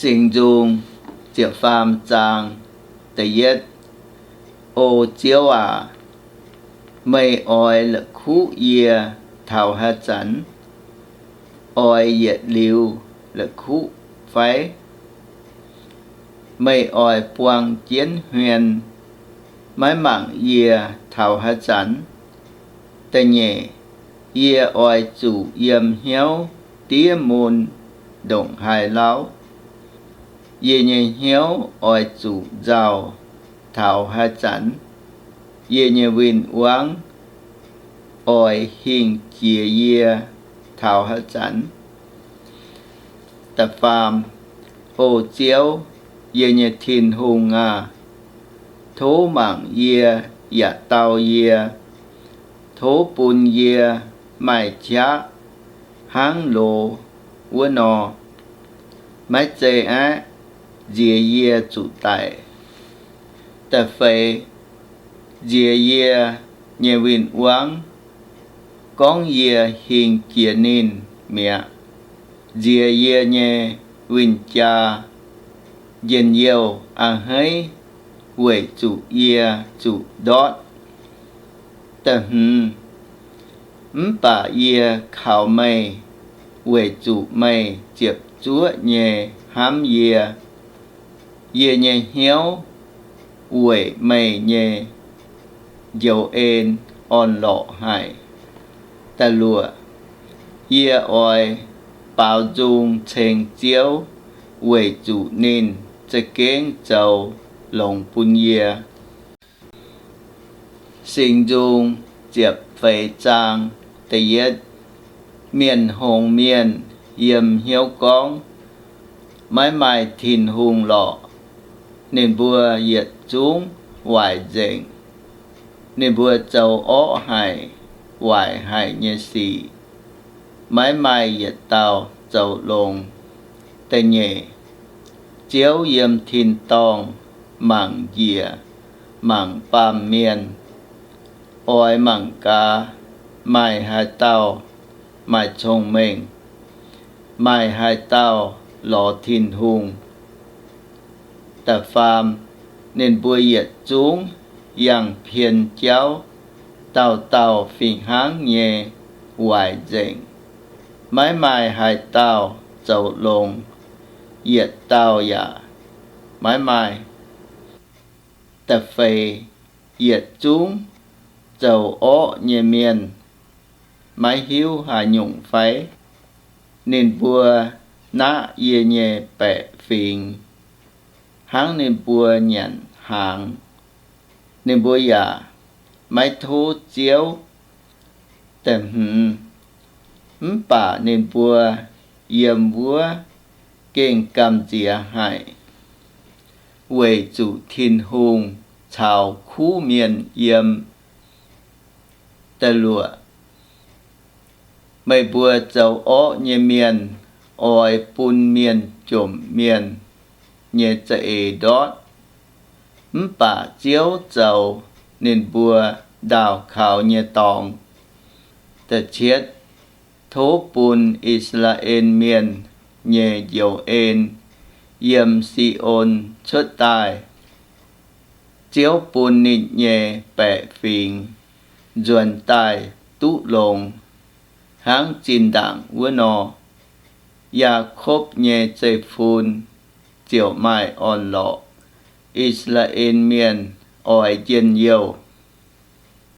Singx Nzung ziepc faam zaang da'yietv. O Ziouv aac, meih oix la'kuqv yie taux haaix zanc? Oix yietc liuz la'kuqv fai? Meih oix buang jienv hmien maiv mangc yie taux haaix zanc? Da'nyeic, yie oix zuqc yiem hnyouv diev mun ndongc haaix lauh? Yie nyei hnyouv oix zuqc nzauh taux haaix zanc? Yie nyei win-wangv oix hingh jiex yie taux haaix zanc? Da'faam, O Ziouv, yie nyei Tin-Hungh aah! Tov mangc yie yaac dau yie. Tov bun yie maaih qaqv hnangv loz wuov nor. Maiv zei aeqv, nziex yie zuqc daic. Da'feix, nziex yie nyei win-wangv, gorngv yie hingh jiex ninh mi'aqv. Nziex yie nyei win-jaa njien-youh a'hneiv weic zuqc yie zuqc ndortv. Da'hmz, mv baac yie kaux meih weic zuqc meih ziepc zuoqv nyei hnamv yie. Yie nyei hnyouv weic meih nyei njoux en orn-lorqc haic. Da'luoqc, yie oix baaux nzung ceng Ziouv weic zuqc ninh za'gengh zoux longx bun yie. Singx Nzung ziepc feix zaang da'yietv. Mienh hngongx mienh yiem hnyouv gorngv, maiv maaih Tin-Hungh lorqc. Ninh mbuo yietc zungv waaic nzengc. Ninh mbuo zoux orqv haic, waaic haic nyei sic, maiv maaih yietc dauh zoux longx. Da'nyeic, Ziouv yiem tin-dorngh mangc njiec mangc baamh mienh, oix mangc gaax maaih haaix dauh maaih cong-mengh, maaih haaix dauh lorz Tin-Hungh. Da'faam, ninh mbuo yietc zungv yangh pien jauv, dauh dauh fih hnangv nyei waaic nzengc, maiv maaih haaix dauh zoux longx, yietc dauh yaac maiv maaih. Da'feix, yietc zungv zoux orqv nyei mienh maiv hiuv haaix nyungc fai? Ninh mbuo naqv yie nyei baeqc fingx hnangv ninh mbuo nyanc hnaangx. Ninh mbuo yaac maiv tov Ziouv. Da'hmz, mv baac ninh mbuo yiem wuov gengh gamh nziex haic, weic zuqc Tin-Hungh caux kuv mienh yiem. Da'luoqc, meih mbuo zoux orqv nyei mienh oix bun mienh jomc mienh nyei za'eix ndortv, mv baac Ziouv zoux ninh mbuo ndaauh kaux nyei dorngx. Da'cietv, tov bun I^saa^laa^en Mienh nyei njoux en yiem Si^on cuotv daaih. Ziouv bun ninh nyei baeqc fingx nzuonx daaih duqv longx hnangv zinh ndaangc wuov nor. Yaakopv nyei zeiv-fun ziouc maaih orn-lorqc. I^saa^laa^en Mienh oix njien-youh.